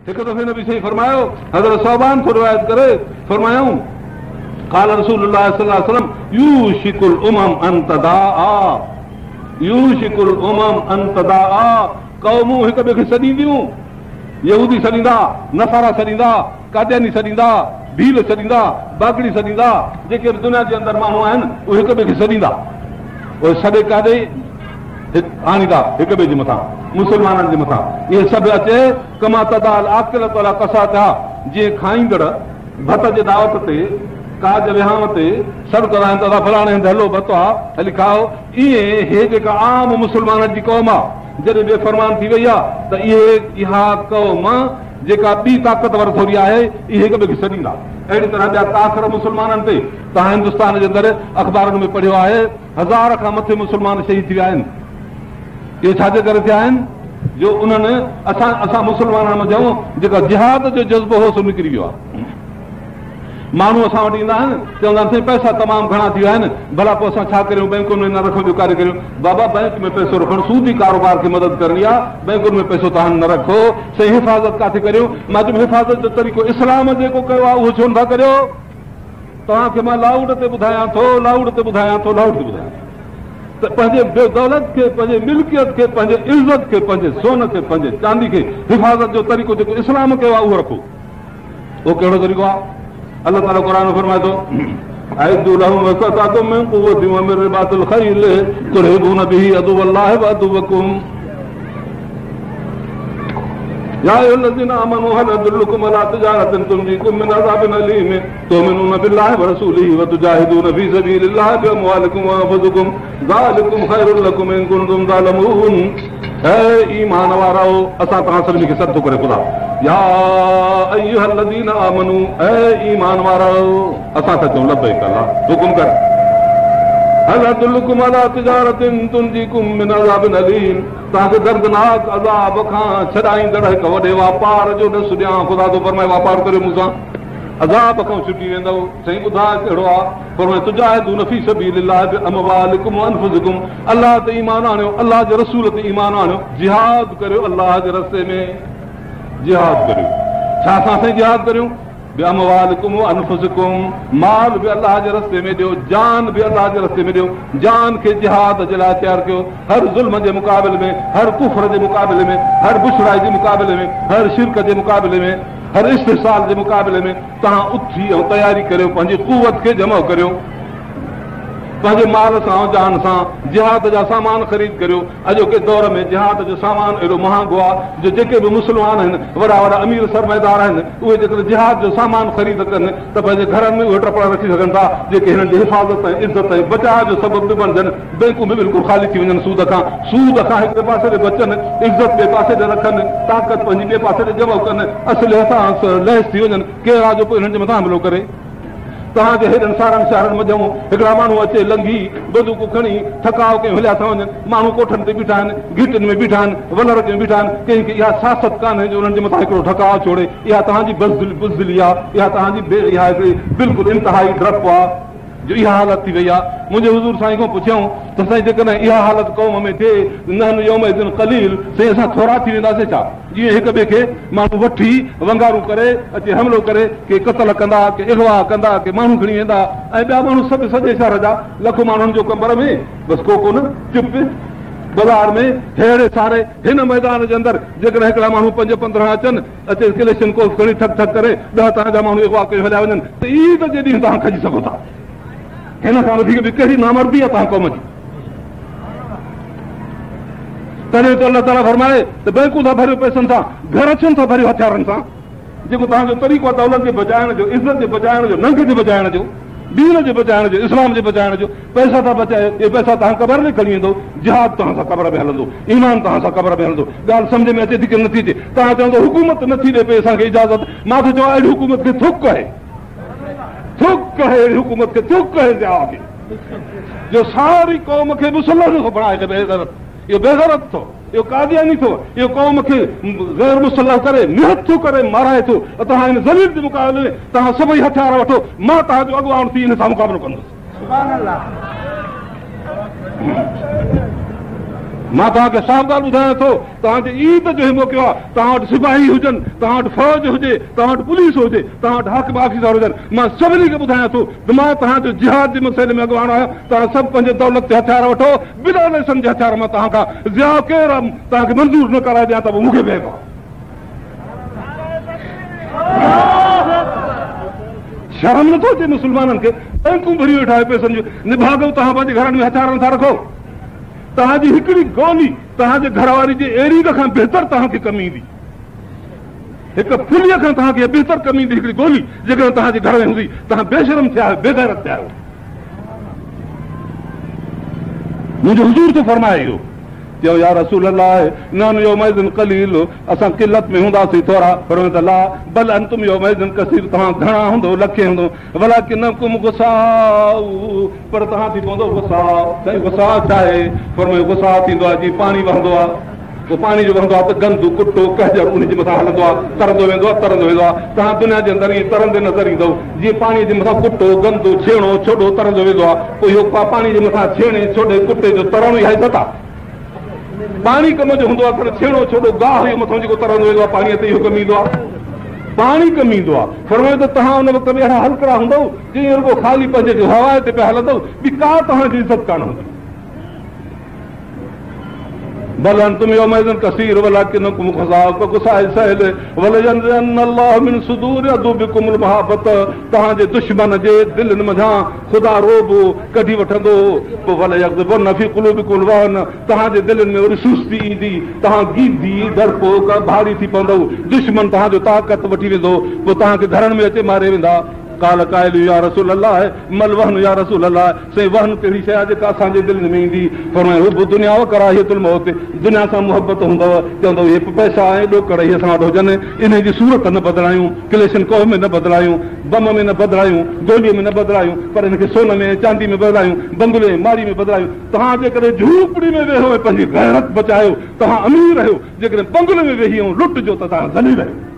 هڪ دفعي نبي سائين فرمايو، حضرت ثوبان ٿو روايت ڪري، فرمايائون، قال رسول الله صلي الله عليه وسلم يوشڪ الامم ان تداعي يوشڪ الامم ان تداعي قومون هڪ ٻئي کي سڏينديون، يهودي سڏيندا، نصارا سڏيندا، قادياني سڏيندا، ڀيل سڏيندا، باگڙي سڏيندا، جيڪي به دنيا جي اندر ماڻهو آهن اهي هڪ ٻئي کي سڏيندا، اهي سڏي ڪاڏي آڻيندا هڪ ٻئي جي مٿان، مسلمانن جي مٿان، اهي سڀ اچي ڪما تداعي الاڪلة علي قصعتها جيئن کائيندڙ ڀت جي دعوت تي، ڪاڄ وهانء تي، سڏ ڪندا آهن ته ادا فلاڻي هنڌ هلو ڀت آ هلي کائو، ائين هي جيڪا عام مسلمانن جي قوم آ جڏهن بي فرمان ٿي وئي آ ته اهي اها قوم جيڪا ٻي طاقتور ٿوري آهي اهي هڪ ٻئي کي سڏيندا. اهڙي طرح ٻيا ڪافر مسلمانن تي توهان هندستان جي اندر اخبارن ۾ پڙهيو آهي هزار کان مٿي مسلمان شهيد ٿي ويا آهن. اهو ڇا جي ڪري ٿيا آهن جو انهن اسان اسان مسلمانن منجهون جيڪا جهاد جو جذبو هو سو نڪري ويو آهي. ماڻهو اسان وٽ ايندا آهن چوندا آهن سائين پئسا تمام گهڻا ٿي ويا آهن ڀلا پوء اسان ڇا ڪريون بئنڪن ۾ نه رکون ٻيو ڪاڏي ڪريون بابا بئنڪ ۾ پئسو رکڻ سودي ڪاروبار کي مدد ڪرڻي آهي بئنڪن ۾ پئسو توهان نه رکو سائين حفاظت ڪاٿي ڪريون مان چيم حفاظت جو طريقو اسلام جيڪو ڪيو آهي اهو ڇو نٿا ڪريو توهان کي مان لائوڊ تي ٻڌايان ٿو لائوڊ تي ٻڌايان ٿو لائوڊ تي ٻڌايان ٿو ته پنهنجي بي دولت کي پنهنجي ملڪيت کي پنهنجي عزت کي پنهنجي سون کي پنهنجي چاندي کي حفاظت جو طريقو جيڪو اسلام ڪيو آهي اهو رکو اهو ڪهڙو طريقو آهي؟ الله تعاليٰ قرآن ۾ فرمائي ٿو اعدوا لهم ما استطعتم من قوة ومن رباط الخيل ترهبون به عدو الله وعدوكم يا ايها الذين آمنوا هل ادلكم على تجارة تنجيكم من عذاب اليم تؤمنون بالله ورسوله وتجاهدون في سبيل الله باموالكم وانفسكم ذلڪم خير لڪم ان ڪنتم تعلمون اي ايمان وارؤ اسان توهان سڀني کي سڏ ٿو ڪري خدا يا ايها الذين آمنوا اي ايمان وارؤ اسان ٿا چئون لبيڪ الله حڪم ڪر هل ادلڪم علي تجارت تنجيڪم من عذاب اليم توهان کي دردناڪ عذاب کان ڇڏائيندڙ هڪ وڏي واپار جو ڏس ڏيان خدا ٿو فرمائي واپار ڪريو مون سان عذاب کان ڇٽي ويندؤ. سائين ٻڌاء ڪهڙو آ؟ فرمايو تجاهدون في سبيل الله باموالڪم وانفسڪم الله تي ايمان آڻيو، الله جي رسول تي ايمان آڻيو، جهاد ڪريو الله جي رستي ۾ جهاد ڪريو. ڇا سان سائين جهاد ڪريون؟ باموالڪم وانفسڪم مال به الله جي رستي ۾ ڏيو، جان به الله جي رستي ۾ ڏيو، جان کي جهاد جي لاء تيار ڪيو، هر ظلم جي مقابلي ۾، هر ڪفر جي مقابلي ۾، هر بڇڙائي جي مقابلي ۾، هر شرڪ جي مقابلي ۾. هر استحصال جي مقابلي ۾ توهان اٿي ۽ تياري ڪريو، پنهنجي قوت کي جمع ڪريو، پنهنجي مال سان ۽ جان سان جهاد جا سامان خريد ڪريو. اڄوڪي دور ۾ جهاد جو سامان ايڏو مهانگو آهي جو جيڪي به مسلمان آهن، وڏا وڏا امير سرمائيدار آهن، اهي جيڪڏهن جهاد جو سامان خريد ڪن ته پنهنجي گهرن ۾ اهي ٽپڙا رکي سگهن ٿا، جيڪي هنن جي حفاظت ۽ عزت ۽ بچاء جو سبب به بڻجن. بئنڪون به بلڪل خالي ٿي وڃن سود کان، سود کان هڪڙي پاسي ڏي بچن، عزت ٻئي پاسي ڏي رکن، طاقت پنهنجي ٻئي پاسي ڏي جمع ڪن، اسلحي سان ليس ٿي وڃن، ڪير آ جو پوء انهن جي مٿان حملو ڪري؟ توهان جي هيڏن سارن شهرن منجهئون هڪڙا ماڻهو اچي لنگهي، بندوقون کڻي، ٺڪاء ڪيون هليا ٿا وڃن، ماڻهو ڪوٺن تي بيٺا آهن، گهٽين ۾ بيٺا آهن، ولر ڪيون بيٺا آهن، ڪنهن کي اها ساست ڪانهي جو انهن جي مٿان هڪڙو ٺڪاء ڇوڙي، اها توهان جي بزدلي آ، اها توهان جي بي اها هڪڙي بلڪل انتهائي ڊپ آ. جو اها حالت ٿي وئي آهي. منهنجي حضور سائين کان پڇيائون ته سائين جيڪڏهن اها حالت قوم ۾ ٿئي نحن يومئذ قليل سائين اسان ٿورا ٿي وينداسين ڇا؟ جيئن هڪ ٻئي کي ماڻهو وٺي ونگارون ڪري اچي حملو ڪري ڪي قتل ڪندا ڪي اغوا ڪندا ڪي ماڻهو کڻي ويندا ۽ ٻيا ماڻهو سڀ سڄي شهر جا لک ماڻهن جو قمبر ۾ بس ڪو ڪونه چپ بازار ۾ ههڙي ساري هن ميدان جي اندر جيڪڏهن هڪڙا ماڻهو پنج 15 اچن اچي ڪلشنڪوف کڻي ٺڪ ٺڪ ڪري 10 توهان جا ماڻهو اغوا ڪيون هليا وڃن ته عيد جي ڏينهن توهان کڄي سگهو ٿا. هن کان وڌيڪ ٻي ڪهڙي نامردي آهي توهان قوم جي؟ تڏهن ته الله تعاليٰ فرمائي ته بئنڪون ٿا ڀريو پئسن سان، گهر ڇو ٿا ڀريو هٿيارن سان؟ جيڪو توهان جو طريقو آهي دولت جي بچائڻ جو، عزت جي بچائڻ جو، ننگ جي بچائڻ جو، دين جي بچائڻ جو، اسلام جي بچائڻ جو، پئسا ٿا بچايو، اهي پئسا توهان قبر ۾ کڻي ويندؤ، جهاد توهان سان قبر ۾ هلندو، ايمان توهان سان قبر ۾ هلندو. ڳالهه سمجهه ۾ اچي ٿي ڪي نٿي اچي؟ توهان چوندؤ حڪومت نٿي ڏئي پئي اسان کي اجازت، مان ٿو چوان اهڙي حڪومت کي ٿڪ آهي، ٿڪ آهي اهڙي حڪومت کي، ٿڪ آهي ضياء کي جو ساري قوم کي مسلح نٿو بڻائي بيغيرت، اهو بيغيرت ٿو. اهو قادياني ٿو، اهو قوم کي غير مسلح ڪري، نهت ٿو ڪري، مارائي ٿو. توهان هن ذليل جي مقابلي ۾ توهان سڀئي هٿيار وٺو، مان توهان جو اڳواڻ ٿي ان سان مقابلو ڪندس. مان توهان کي صاف ڳالهه ٻڌايان ٿو، توهان جي عيد جو هي موقعو آهي، توهان وٽ سپاهي هجن، توهان وٽ فوج هجي، توهان وٽ پوليس هجي، توهان وٽ حاڪم آفيسر هجن، مان سڀني کي ٻڌايان ٿو ته مان توهان جو جهاد جي مسئلي ۾ اڳواڻ آهيان، توهان سڀ پنهنجي دولت تي هٿيار وٺو، بنا لائسنس جي هٿيار مان توهان کان ضياء ڪير توهان کي منظور نه ڪرائي ڏيان ته پوء مون کي به عيب آهي. شرم نٿو اچي مسلمانن کي؟ بئنڪون ڀريون ويٺا آهيو پئسن جون، نڀاڳؤ توهان پنهنجي گهرن ۾ هٿيار نٿا رکو. توهان جي هڪڙي گولي توهان جي گهر واري جي ايريگ کان بهتر توهان کي ڪم ايندي. هڪ ڦليء کان توهان کي بهتر ڪم ايندي هڪڙي گولي جيڪڏهن توهان جي گهر ۾ هوندي. توهان بي شرم ٿيا آهيو، بي غيرت ٿيا آهيو. منهنجو حضور ٿو فرمائي اهو. چيو يا رسول الله نحن يومئذ قليل اسان قلت ۾ هونداسين ٿورا. فرمايو ته لا بل انتم يومئذ ڪثير توهان گهڻا هوندؤ لکين هوندؤ ولڪنڪم غثاء پر توهان ٿي پوندؤ غثاء. سائين غثاء ڇا آهي؟ فرمايو غثاء ٿيندو آهي جيئن پاڻي وهندو آهي پوء پاڻي جو وهندو آهي ته گند ڪٽو ڪهجر ان جي مٿان هلندو آهي ترندو ويندو آهي ترندو ويندو آهي توهان دنيا جي اندر ائين ترندي نظر ايندؤ جيئن پاڻي جي مٿان ڪٽو گند ڇيڻو ڇوڏو ترندو ويندو آهي پوء اهو پاڻي جي مٿان ڇيڻي ڇوڏي ڪٽي جو ترڻ اها عزت آهي پاڻي ڪم جو هوندو آهي پر ڇيڻو ڇوڏو گاهه اهو مٿان جيڪو ترندو ويندو آهي پاڻيء تي اهو ڪم ايندو آهي. پاڻي ڪم ايندو آهي. فرمايو ته توهان ان وقت ۾ اهڙا هلڪڙا هوندؤ جيئن رڳو خالي پنهنجي هوا تي پيا هلندؤ ٻي ڪا توهان جي عزت ڪانه هوندي. بل انتم يومئذ ڪثير ولڪنڪم غثاء ڪغثاء السيل ولينزعن الله من صدور عدوڪم المهابة توهان جي دشمن جي دلين منجهان خدا رعب ڪڍي وٺندو پوء وليقذفن في قلوبڪم الوهن توهان جي دلين ۾ وري سستي ايندي توهان گيدي ڊرپوڪ ڀاري ٿي پوندؤ دشمن توهان جو طاقت وٺي ويندو پوء توهان کي گهرن ۾ اچي ماري ويندا قال قائل يا رسول الله ما الوهن يا رسول الله سائين وهن ڪهڙي شيء آهي جيڪا اسان جي دلين ۾ ايندي؟ فرمايو حب الدنيا وڪراهية الموت دنيا سان محبت هوندؤ چوندؤ اهي پئسا ۽ ڏوڪڙ اهي اسان وٽ هجن انهي جي صورت نه بدلايون ڪليشنڪوف ۾ نه بدلايون بم ۾ نه بدلايون گولي ۾ نه بدلايون پر ان کي سون ۾ ۽ چاندي ۾ بدلايون بنگلي ۽ ماڙي ۾ بدلايون توهان جيڪڏهن جهوپڙي ۾ ويهو ۽ پنهنجي غيرت بچايو توهان امير آهيو جيڪڏهن بنگلي ۾ ويهي ۽ لٽجو ته توهان ذليل آهيو.